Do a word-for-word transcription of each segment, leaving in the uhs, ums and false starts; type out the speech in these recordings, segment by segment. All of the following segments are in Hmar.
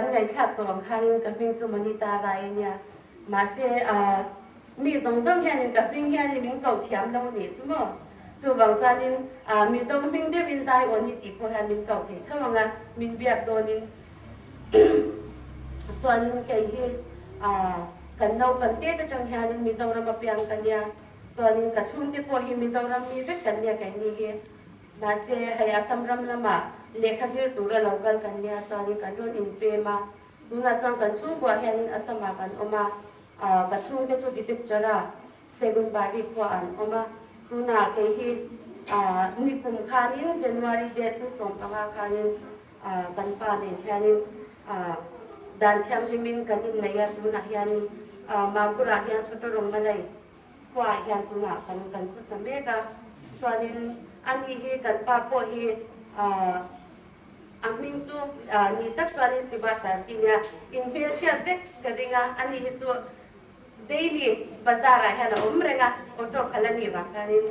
Kan ngaithlak tawh ang khan ka hming chu Monita Rai a nih a. Mahse, a, mi zawng zawng hianin ka hming hianin min ko thiam lo ni chu maw. Chuvang chuanin, a, Mizo hming deuhin Zion ni tih pawh hian min ko thei tho ang a, min biak dawnin. Chuanin kei hi, a, kan naupan te te chang hianin Mizoram apiang ka nia. Chuanin ka chhungte pawh hi Mizoram mi vek kan nia keini hi. Mahse, hei Assam ram lama lehkha zir tura lo kal kan nia, chuanin kan rawn inpem a. Tunah chuan kan chhungkua hianin Assam-a kan awm a, a, ka chhungte chu Ditepchara, Segunbari khuaah an awm a. Tunah kei hi, a, nikum khanin January date ni sawmpanga khanin, a, kan pa nen hianin, a, dan thianghlimin kan innei a, tunah hianin, a, Magur-ah hian Chotarong Malai khuaah hian tunah kan, kan khawsa mek a. Chuanin ani hi kan pa pawh hi, a, a hming chu, a, ni tak chuanin Siva Sarti nia inhmelhriat vek ka ring a, ani hi chu daily bazar-ah hian a awm reng a, auto khalh a nih vang khanin.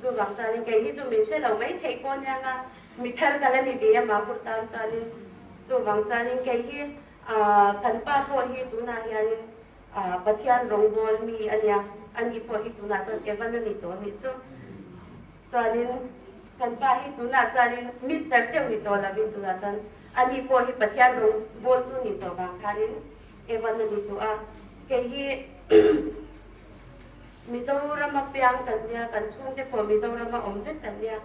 Chuvang chuanin kei hi chu min hre lo mai thei pawh nia nga, mi thar khalh a ni ve a, Magur tan chuanin. Chuvang chuanin kei hi, a, kan pa pawh hi tunah hianin, a, Pathian rawngbawl mi a nia, ani pawh hi tunah chuan Evan a ni tawh a nih chu. Chuanin kan pa hi tunah chuanin Mister cheu ni tawh lovin tunah chuan ani pawh hi Pathian rawngbawltu ni tawh vang khanin Evan a ni tawh a. Kei hi Mizoram apiang kan nia, kan chhungte pawh Mizoram-a awm vek kan nia.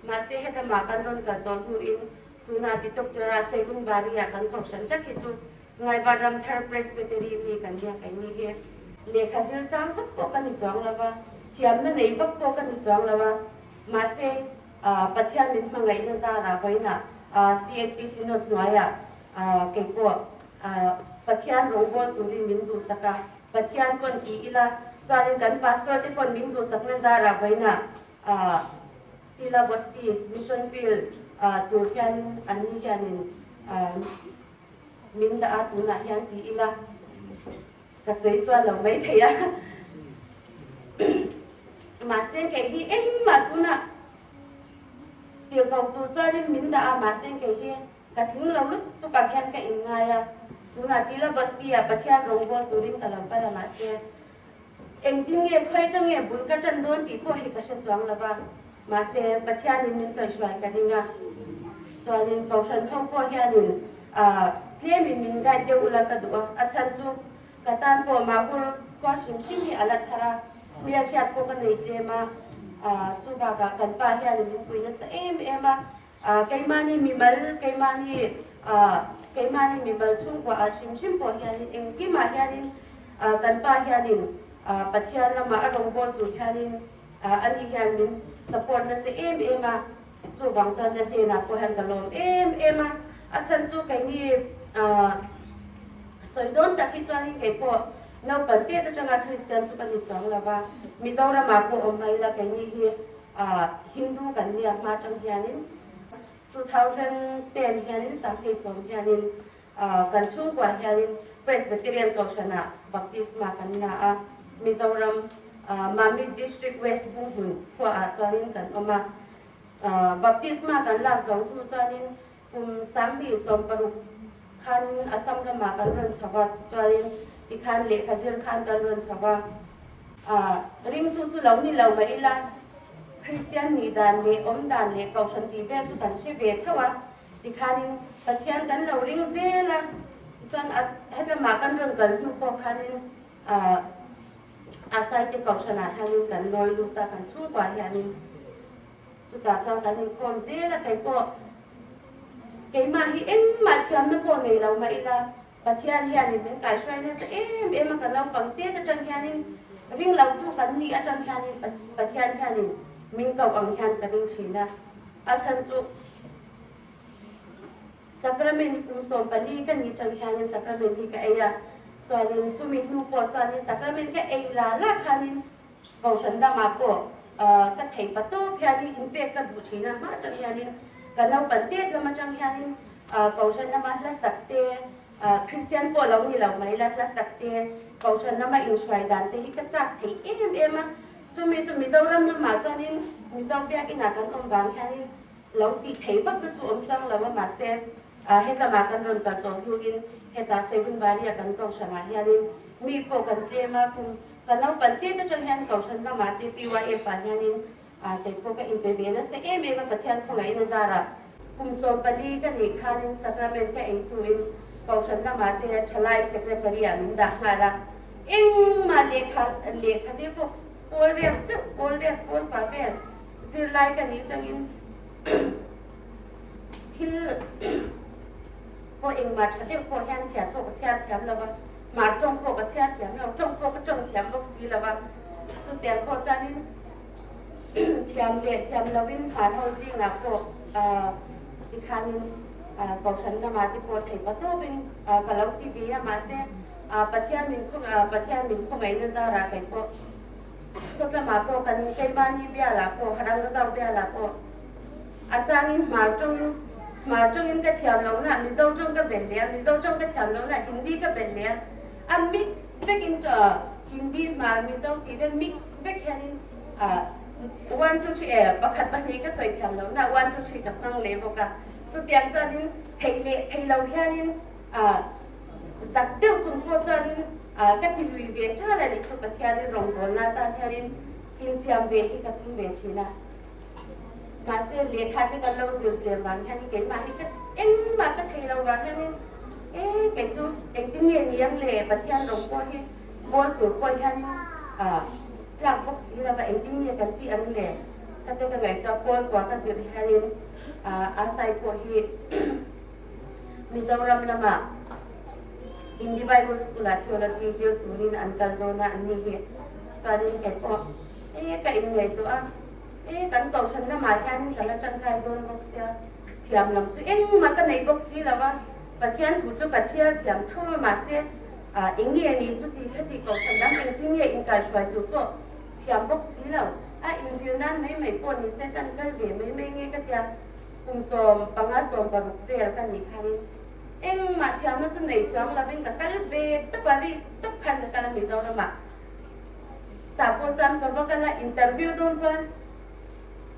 Mahse, hetama kan rawn kal tawh hnuin, tuna Ditepchara Segunbari-a kan kohhran tak hi chu Ngaihbar Ramthar Presbytery mi kan nia keini hi. Lehkha zir sang vak pawh ka ni chuang lo va, thiamna nei vak pawh ka ni chuang lo va. Mahse, a, Pathian min hmangaihna zara vawiina, a, C S T Synod hnuaia, a, kei pawh, a, Pathian rawngbawl turin min duhsak a, Pathian pawn ti ila, chuanin kan pastor te pawn min duhsakna zara vawiina, a, Tila Basti Mission Field, a, tur hianin, an ni hianin, a, min dah a, tunah hian ti ila ka sawi sual lo mai thei a. Mahse, kei hi engmah tunah tirhkoh tur chuanin min dah a, mahse, kei hi ka tling lo lutuk ang hian ka inngai a. Tunah Tila Basti-a Pathian rawngbawl turin ka lo kal a, mahse, engtin nge, khawi aṭang nge bul ka ṭan dawn tih pawh hi ka hre chuang lo va. Mahse, Pathianin min kawihhruai ka ring a. Chuanin kohhran ho pawh hianin, a, tlemin min guide deuh ula ka duh a. A chhan chu ka tan pawh Magur khua hrim hrim hi a la thar a. Hmelhriat pawh ka nei tlem a. A, chu bakah kan pa hianin min pui nasa em em a. A, keimahni mimal, keimahni, a, keimahni mimal chhungkua a hrim hrim pawh hianin, engkimah hianin, a, kan pa hianin, a, Pathian lama a rawngbawl tur hianin, a, ani hian min support nasa em em a, chuvang chuan a hnenah pawh hian ka lawm em em a. A chhan chu keini, a, sawi dawn tak hi chuanin kei pawh naupan te aṭanga Kristian chu ka ni chuang lo va, Mizoramah pawh awm mai la, keini hi, a, Hindu kan nia hma aṭang hianin. Two thousand ten hianin, sanghnih sawm hianin, a, kan chhungkua hianin Presbyterian Kohhranah baptisma kan na a, Mizoram, a, Mamit District West Bunghmun khuaah chuanin kan awm a. A, baptisma kan lak zo hnu chuanin kum sanghnih sawm paruk khanin Assam lamah kan rawn chho a, chuanin tikhan lehkha zir khan kan rawn chho a. A, ringtu chu lo ni lo mah ila, Kristian nih dan leh awm dan leh kohhran tih vel chu kan hre ve tho a. Tikhanin Pathian kan lo ring zel a, tichuan a, hetlamah kan rawn kal hnu pawh khanin, a, a Saite Kohhranah hianin kan lawi lut a, kan chhungkua hianin. Chutah chuan kan inkhawm zel a, kei pawh keimah hi engmah thiamna pawh nei lo mah ila, Pathian hianin min kaihruai nasa em em a, ka naupang te aṭang hianin ring lo tu kan nih aṭang hianin Pa-, Pathian hianin min ko ang hian ka ring ṭhin a. A chhan chu Sacrament hi kum sawm pali ka nih aṭang hianin Sacrament hi ka ei a. Chuanin chumi hnu pawh chuanin Sacrament ka ei la la khanin, Kohhran lamah pawh, ah, ka thei pa tawp hianin inpek ka duh ṭhin a, hma aṭang hianin ka naupan te lam aṭang hianin, ah, Kohhran lama hla sak te, ah, Kristian pawh lo ni lo mai la, hla sak te, Kohhran lama inhruai dan te hi ka chak thei em em a. Chumi chu Mizoram lamah chuanin Mizo biak inah kan awm vang hianin lo tih thei vakna chu awm chuang lo a, mahse, A, hetlama kan rawn kal tawh hnuin heta Saigunbari-a kan kohran ah hianin mi pawh kan tlem a, kum ka naupan te te chang hian kohran lama te P Y F ah hianin, a, kei pawh ka inpe ve nasa em em a, Pathian khawngaihin a zara. Kum sawm pali ka nih khanin sacrament ka ei tuin kohran lama te thalai secretary-a min dah nghal a. Engmah lehkha, lehkha zir pawh pawl riak chauh, pawl riak, pawl pa vel zirlai ka nih changin thil pawh engmah ṭha deuh pawh hian chhiar pawh ka chhiar thiam lo va, hmar ṭawng pawh ka chhiar thiam lo, ṭawng pawh ka ṭawng thiam bawk si lo va. Chutiang pawh chuanin thiam leh thiam loin hmar ho zingah pawh, ah, tikhanin, ah, kohran lama te pawh thei pa tawpin, ah, ka lo ti ve a, mahse, ah, Pathian min khaw-, ah, Pathian min khawngaihna zara kei pawh Sawtlama pawh kan, keimahni biala pawh, Harangajao biala pawh a changin hmar ṭawngin, hmar ṭawngin ka thiam lo na, Mizo ṭawng ka bel leh a, Mizo ṭawng ka thiam lo na, Hindi ka bel leh a, a mix vekin chu, Hindi, hmar, Mizo tih ve mix vek hianin, ah, one, two, three, eh, pakhat pahnih ka sawi thiam lo na, one, two, three ka hmang leh bawk a. Chutiang chuanin thei leh thei lo hianin, ah, zak deuh chung pawh chuanin, ah, ka ti lui ve ṭhal a nih chu, Pathianin rawngbawlna atan hianin insiam ve hi ka tum ve ṭhin a. Mahse, lehkha te kan lo zir tlem vang hian keimah hi ka, engmah ka thei lo vang hianin, e, kei chu engtin nge ni ang le, Pathian rawng pawh hi bawl tur pawh hianin, ah, tlak bawk si lo va, engtin nge kan ti ang le, ka te ka ngaihtuah, pawl kua ka zir hianin, ah, a sai pawh hi Mizoram lama Hindi Bible School-a theology zir turin an kal dawn a, an ni hi. Chuanin kei pawh, e, ka inngaihtuah a, e, kan kohhran lamah hian ka la ṭangkai dawn bawk sia. Thiam lam chu engmah ka nei bawk si lo va. Pathian thu chu ka chhiar thiam tho a, mahse, a, eng nge ni chu ti kha ti, kohhran lam engtin nge inkal hruai tur pawh thiam bawk si lo. A, inzir nan mai mai pawh ni se, kan kal ve mai mai nge ka tia. Kum sawm panga sawm paruk vel ka nih khan engmah thiamna chu nei chuang lovin ka kal ve tawp a, risk tawp khan ka kal a, Mizoramah. Tah pawh chuan ka va kal a, interview dawn khan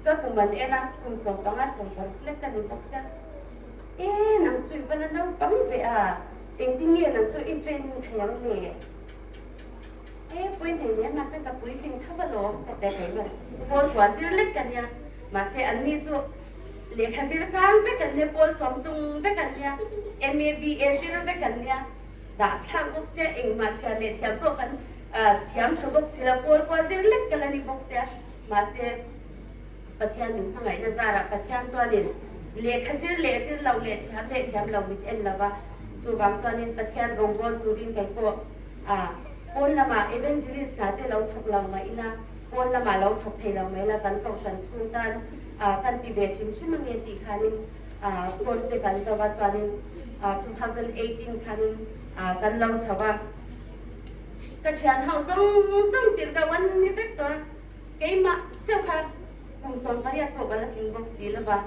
ka kum an en a, kum sawm panga sawm paruk lek ka ni bawk sia. E, nang chu i va la naupang ve a, engtin nge nang chu i training thei ang le? E, pui nei nen, mahse, ka pui tling tho alawm, ka ti a, keimah pawl kua zir lek ka nia. Mahse, anni chu lehkha zir sang vek an nia, pawl sawm chung vek an nia, M A, B A zir vek an nia. Zahthlak bawk sia, engmah chhiar leh thiam pawh kan, ah, thiam ṭha bawk si lo, pawl kua zir lek ka la ni bawk sia. Mahse, Pathian min hmangaihna zarah Pathian chuanin lehkha zir leh zir lo leh thiam leh thiam lo mit en lo va. Chuvang chuanin Pathian rawngbawl turin kei pawh, a, pawn lama evangelist hna te lo thawk lo mah ila, pawn lama lo thawk thei lo mah ila, kan kohhran chhung tan, a, kan ti ve hrim hrim ange tih khanin, a, course te kan zo va chuanin, a, two thousand eighteen khanin, a, kan lo chho va. Ka ṭhian ho zawng zawng tirhkoh an ni vek tawh a. Keimah chauh kha kum sawm pariat pawh ka la tling bawk si lo va.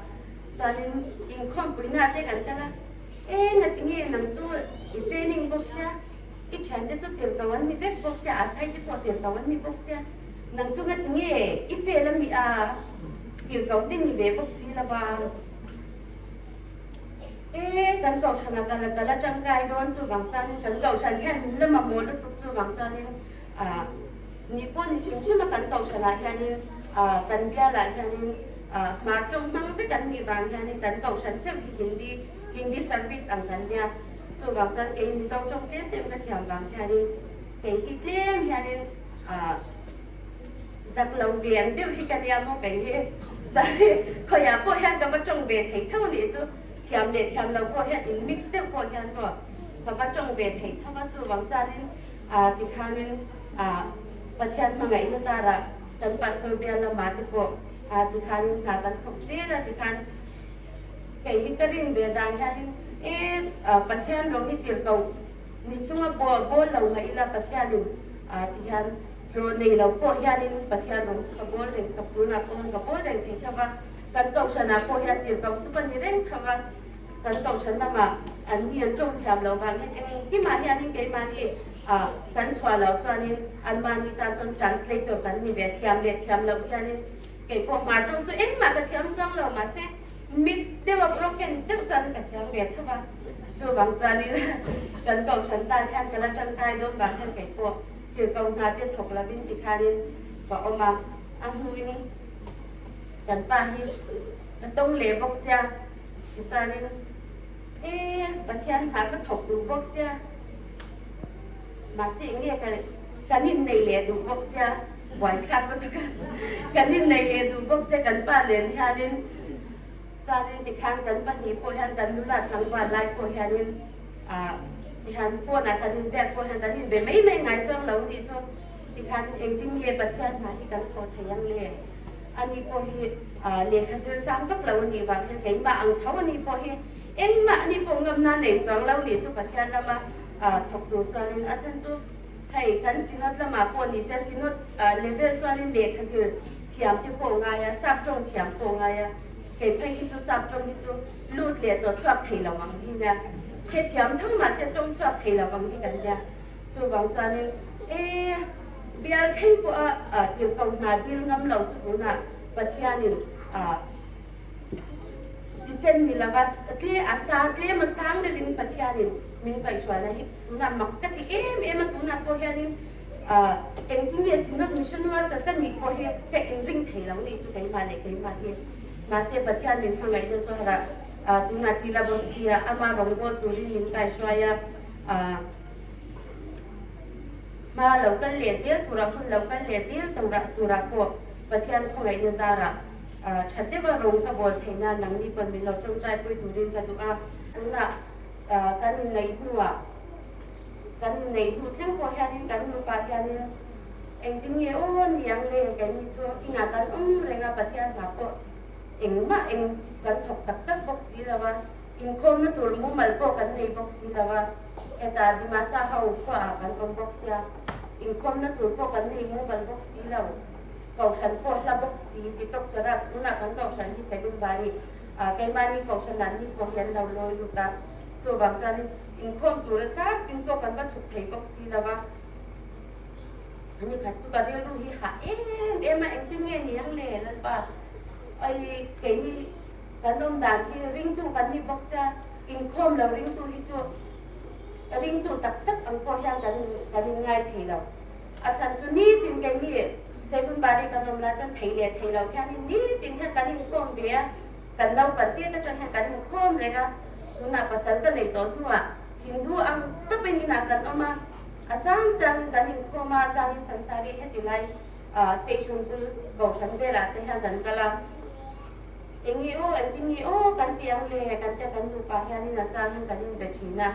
Chuanin inkhawmpuina te kan kal a, e, ngatinge nang chu i training bawk sia, i ṭhiante chu tirhkoh an ni vek bawk sia, a sai te pawh tirhkoh an ni bawk sia, nang chu ngatinge i fail a mi a, tirhkoh te ni ve bawk si lo va. E, kan kohhrana ka la, ka la ṭangkai dawn chuvang chuanin kan kohhran hian min la mamawh lutuk chuvang chuanin, a, ni pawh ni hrim hrima kan kohhranah hianin, a, kan bialah hianin, a, hmar ṭawng hmang vek an nih vang hianin kan kohhran chauh hi Hindi, Hindi service ang kan nia. Chuvang chuan kei Mizo ṭawng tlem tlem ka thiam vang hianin kei hi tlem hianin, a, zak lo ve ang deuh hi ka nia maw kei hi. Chuan khawiah pawh hian ka va ṭawng ve thei tho nih chu, thiam leh thiam lo pawh hian in mix deuh pawh hian maw ka va ṭawng ve thei tho a, chuvang chuanin, a, tikhanin, a, Pathian hmangaihna zarah kan pastor bial lama te pawh, a, tikhanin hna kan thawk zel a, tikhan kei hi ka rin ve dan hianin, e, a, Pathian rawng hi tirhkoh ni chunga bawl, bawl lo mah ila Pathianin, a, ti hian rawh nei lo pawh hianin Pathian rawng chu ka bawl reng, ka puna pawh ka bawl reng thei tho va, kan kohhranah pawh hian tirhkoh chu ka ni reng tho va. Kan kohhran lamah anni an ṭawng thiam lo vang hian engkimah hianin keimahni, a, kan chhuah lo chuanin anmahni ta chuan translator kan ni ve, thiam leh thiam lo hianin kei pawh hmar ṭawng chu engmah ka thiam chuang lo, mahse, Mix deuh a broken deuh chuan ka thiam ve tho a. Chuvang chuanin kan kohhran ta khan ka la ṭangkai dawn vang khan kei pawh tirko hna te thawk lovin ti khanin ka awm a. A hnuin kan pa hi ka tawng leh bawk sia. Tichuanin, e, Pathian hna ka thawk duh bawk sia. Mahse, enge ka, kan innei leh duh bawk sia. Buaithlak lutuk a. Kan innei leh duh bawk sia kan pa nen hianin. Chuanin tikhan kan pahnih pawh hian kan nula tlangval lai pawh hianin, a, tikhan phone-a kan inbiak pawh hian kan inbe mai mai ngai chuang lo ni chu. Tikhan engtin nge Pathian hna hi kan thaw thei ang le? Ani pawh hi, a, lehkha zir sang vak lo a nih vang hian keimah ang tho ani pawh hi engmah ani pawh ngawmna nei chuang lo ni chu Pathian lama, a, thawk tur chuanin a chhan chu hei kan Synod lama pawh ni se, Synod, a, level chuanin lehkha zir thiam te pawh ngai a, sap ṭawng thiam pawh ngai a. Kei phei hi chu sap ṭawng hi chu lut leh tawh chhuak thei lo ang hi nia. Hre thiam tho mah se ṭawng chhuak thei lo ang hi kan nia. Chuvang chuanin, e, bial thleng pawh a, a, tirko hna dil ngam lo chu tunah Pathianin, a, ti chen ni lova, tle a sa, tlem a sang deuhin Pathianin min kaihhruaina hi tunah mak ka ti em em a, tunah pawh hianin, a, engtin nge Synod mission worker ka nih pawh hi ka inring thei lo ni chu keimah leh keimah hi. Mahse, Pathian min hmangaihna zawrah, a, tunah Tila Bostia ama rawngbawl turin min kaihruai a, a, hma lo kal leh zel tura, hun lo kal leh zel tura, tura pawh Pathian khawngaihna zara, a, ṭha deuha rawng ka bawl theina nangni pawn min lo ṭawngṭaipui turin ka duh a. Tunah, a, kan innei hnuah, kan innei hnu thleng pawh hianin kan nupa hianin, engtin nge aw ni ang le, keini chu inah kan awm renga Pathian hna pawh engmah eng kan thawk tak tak bawk si lo a, inkhawmna tur mumal pawh kan nei bawk si lo a, heta Dimasa ho khuaah kan awm bawk sia, inkhawmna tur pawh kan nei mumal bawk si lo, kohhran pawh hla bawk si ti tawk chara, tunah kan kohhran hi Segunbari, a, keimahni kohhran an ni pawh hian lo lawi lut a, chuvang chuan inkhawm tura tlar tin pawh kan va chhuk thei bawk si lo a. Ani khat chu ka rilru hi hah em em a, engtin nge ni ang le Lalpa? Ai, keini kan awm dan hi ringtu kan ni bawk sia, inkhawm lo ringtu hi chu ringtu tak tak ang pawh hian kan, kan inngai thei lo. A chhan chu nitin keini Segunbari kan awm lai chuan thei leh thei lo hian nitin hian kan inkhawm ve a, kan naupan te te ṭang hian kan inkhawm reng a, tunah pasal ka nei tawh hnuah Hindu ang tawpin inah kan awm a, a chang changin kan inkhawm a, a changin Sansari heti lai, a, station bul kohhran velah te hian kan kal a. Eng nge aw, engtin nge aw kan ti ang le, kan tia kan nupa hianin a changin kan inbe ṭhin a.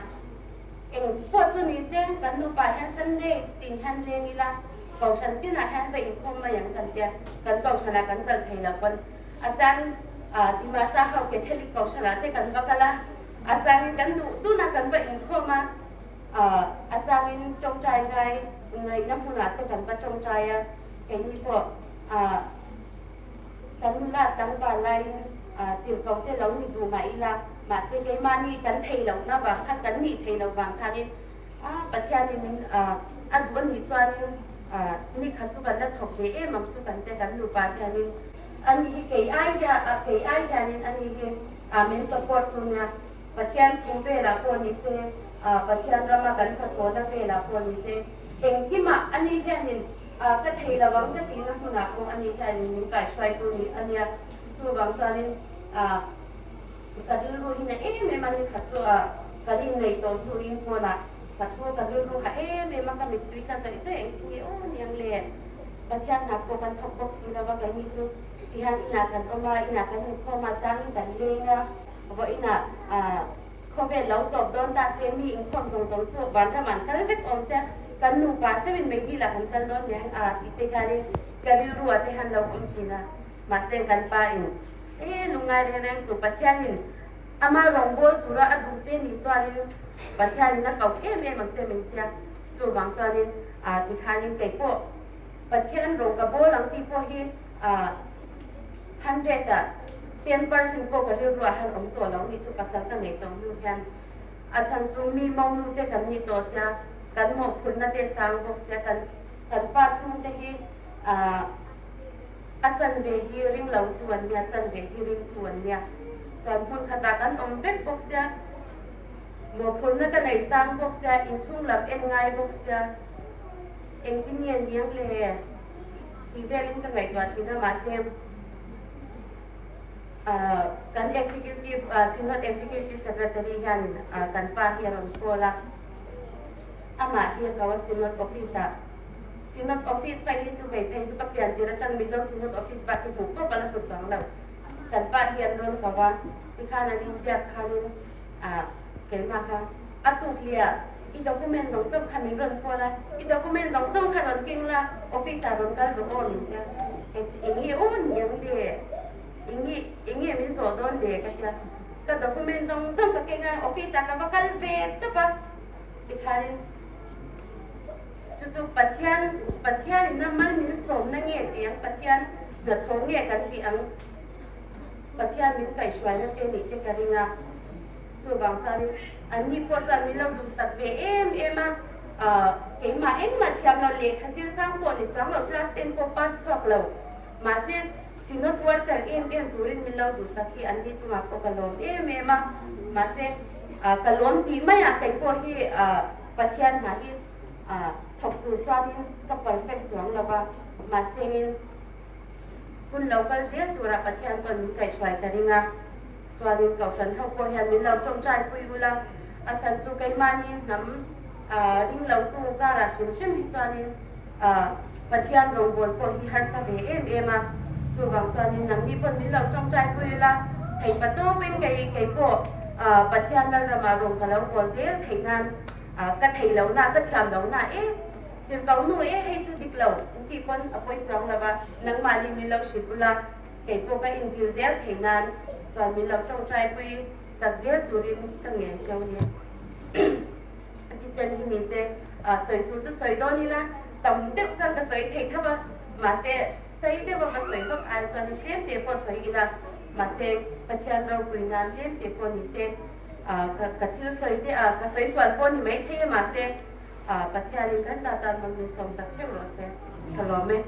Eng pawh chu ni se, kan nupa hian Sunday tin hian leng ila, kohhran tinah hian va inkhawm mai ang kan tia, kan kohhranah kan kal thei lo pawn. A changin, a, Dimasa ho Catholic kohhranah te kan va kal a, a changin kan duh duhna kan va inkhawm a, a, a changin ṭawngṭai ngai, ngaihna hmunah te kan va ṭawngṭai a, keini pawh, a, kan nula tlangval laiin, a, tirhkoh te lo ni duh mah ila, mahse keimahni kan thei lo na vang khan, kan nih thei lo vang khanin, a, Pathianin min, a, a duh a nih chuanin, a, ni khat chu kan la thawk ve em ang chu kan tia kan nupa hianin. Ani hi kei ai hia, a, kei ai hianin ani hi, a, min support tu nia. Pathian thu velah pawh ni se, a, Pathian rama kan hnathawna velah pawh ni se, engkimah ani hianin, a, ka thei lo ang ka tihna hmunah pawh ani hianin min kaihruaitu ni a nia. Chuvang chuanin, a, ka rilru hi na em em a, ni khat chu, a, kan innei tawh hnuin pawnah ka thu ka rilru ha em em a, ka mittui tla zawih zawih engtin nge aw ni ang le. Pathian hna pawh kan thawk bawk si lo a, keini chu tihian inah kan awm a, inah kan inkhawm a, changin kan leng a. Vawiinah, a, khawvel lo tawp dawn ta se, mi inkhawm zawng zawng chu vanram an kal vek awm se, kan nupa chauhin Meidila kan kal dawn nia, a, tih te hianin ka rilru a te han lo awm ṭhin a. Mahse kan pa in, e, lungngai reng reng suh, Pathianin ama rawngbawl tura a duh che ni chuanin Pathianin a ko em em ang che min tia. Chuvang chuanin, a, tikhanin kei pawh Pathian rawng ka bawl ang tih pawh hi, a, hundred-a ten percent pawh ka rilruah han awm tawh lo ni chu, pasal ka nei tawh hnu hian. A chhan chu mi mo nu te kan ni tawh sia, kan mawhphurna te sang bawk sia, kan, kan pa chhungte hi, a, a chanve hi ring lo tu an nia, chanve hi ringtu an nia. Chuan hmun khata kan awm vek bawk sia. Mawphurna ka nei sang bawk sia, inchhung lam en ngai bawk sia. Engtin nge ni ang le, ti velin ka ngaihtuah ṭhin a, mahse, ah, kan executive, ah, Synod Executive Secretary hian, ah, kan pa hi a rawn call a. Amah hi a ko a Synod office-ah. Synod office phei hi chu kei phei chu ka pian tir aṭang, Mizo Synod office bak hi hmuh pawh ka la hmu chuang lo. Kan pa hi an rawn ko a, tikhan an inbiak khanin, ah, keima kha, a tuk lia, i document zawng zawng kha min rawn call a, i document zawng zawng kha rawn keng la, office-ah rawn kal rawh aw min tia. Hei chu eng nge aw ni ang le, eng nge, eng nge min zawh dawn le ka tia. Ka document zawng zawng ka keng a, office-ah ka va kal ve tawp a. Tikhanin, chu chu Pathian, Pathianin a mal min sawmna nge ti ang, Pathian hnathawh nge kan ti ang, Pathian min kaihhruaina te ni te ka ring a. Chuvang chuanin, anni pawh chuan min lo duhsak ve em em a. Ah, keimah engmah thiam lo, lehkha zir sang pawh ni chuang lo, class ten pawh pass chhuak lo. Mahse, Synod worker em em turin min lo duhsak hi anni chungah pawh ka lawm em em a. Mahse, ah, ka lawm tih mai a, kei pawh hi, ah, Pathian hna hi, ah, thawk tur chuanin ka perfect chuang lo va. Mahse, hun lo kal zel tura Pathian pawn min kaihhruai ka ring a. Chuanin kohhran ho pawh hian min lo ṭawngṭaipui ula. A chhan chu keimahni hnam, ah, ring lo tu kara hrim hrim hi chuanin, ah, Pathian rawngbawl pawh hi harsa ve em em a. Chuvang chuanin nangni pawn min lo ṭawngṭaipui ula. Thei pa tawpin kei, kei pawh, ah, Pathian lalrama rawng ka lo bawl zel theih nan, ah, ka thei lo na, ka thiam lo na e, tirko nu e, hei chu dik lo, engtin pawn a pawi chuang lo va, nangmahni min lo hrilh ula. Kei pawh ka inzir zel theih nan, chuan min lo ṭawngṭaipui sak zel turin ka ngen che u nia. A ti chen hi ni se, a, sawi thu chu sawi dawn ila, tam deuh chuan ka sawi thei tho a. Mahse, sawi deuh a ka sawi vak ai chuan tlem te pawh sawi ila. Mahse, Pathian ropui nan tlem te pawh ni se, a, ka, ka thil sawi te, a, ka sawi sual pawh ni mai thei a, mahse, a, Pathianin kan chatan hmang min sawm sak theuh rawh se. Ka lawm e.